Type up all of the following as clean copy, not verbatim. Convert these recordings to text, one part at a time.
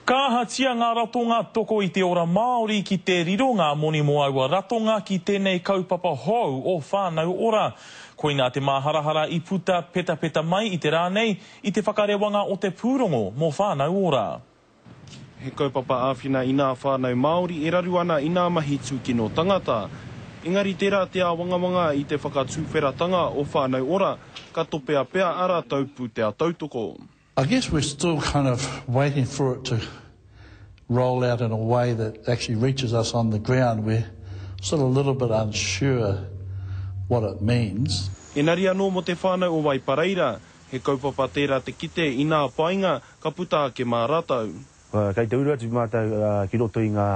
Ka ahatia ngā ratonga toko i te ora Māori ki te riro ngā moni mō aua ratonga ki tēnei kaupapa hou o Whānau Ora? Koinā te māharahara i puta petapeta mai i te rā nei i te whakarewanga o te pūrongo mō Whānau Ora. He kaupapa āwhina i nā whānau Māori e raru ana i nā mahi tūkino tangata. Engari tērā te āwangawanga i te whakatuwheratanga o Whānau Ora, ka topea pea ā rātou pūtea tautoko. I guess we're still kind of waiting for it to roll out in a way that actually reaches us on the ground. We're sort of a little bit unsure what it means. Engari anō mō te whānau o Waipareira, he kaupapa tērā te kite i nā painga ka puta ake mā rātou. Kei te uru atu mātou ki roto i ngā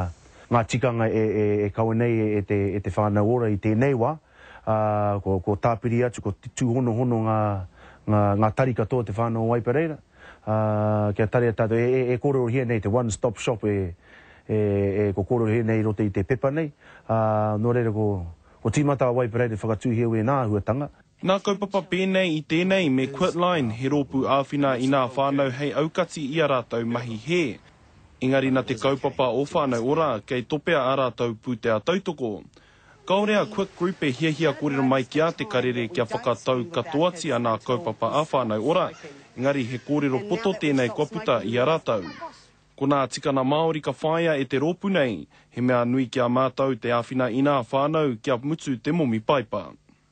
ngā tikanga e kawe nei e te Whānau Ora i tēnei wā, ā, kua tāpiri atu, kua tūhonohono ngā, ngā, ngā tari katoa o te whānau o Waipareira, ā, kia tarea tātou, e, e, e kōrerohia nei te one stop shop e, e, e, kua kōrerohia nei i roto i te pepa nei, ā, nō reira ko, ko tīmata a Waipareira te whakatūhia wēnā āhuatanga. Nā kaupapa pēnei i tēnei me Quitline, he rōpū āwhina i nā whānau hei aukati i a rātou mahi hē. Engari na te kaupapa o Whānau Ora, kei topea ā rātou pūtea tautoko. Kāore a Quick Group e hiahia kōrero mai ki a Te Karere kia whakatau katoatia nā kaupapa a Whānau Ora, engari he kōrero poto tēnei kua puta i a rātou. Ko nā tikana Māori ka whāia e te rōpū nei, he mea nui ki a mātou te āwhina i nā whānau kia mutu te momi paipa.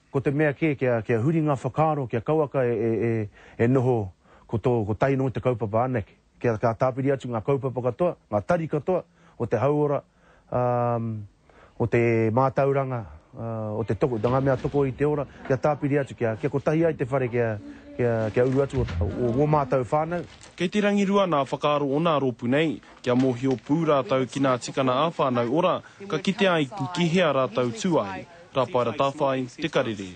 Ko te mea kē kia, kia huri ngā whakaaro, kia kauaka e, e, e, e noho ko tō, ko tae noa te kaupapa anake. Kia, ka tāpiri atu ngā kaupapa katoa, ngā tari katoa o te hauora, ā, o te mātauranga, ā, o te toko, ngā mea toko i te ora, kia tāpiri atu, kia, kia kotahi ai te whare kia, kia, kia uru atu o, o wō mātou whānau. Kei te rangirua nā whakaaro o nā rōpū nei, kia mōhio pū rātou ki nā tikana ā-whānau ora, ka kite ai ki hea rātou tū ai. Rapaera Tawhai, Te Karere.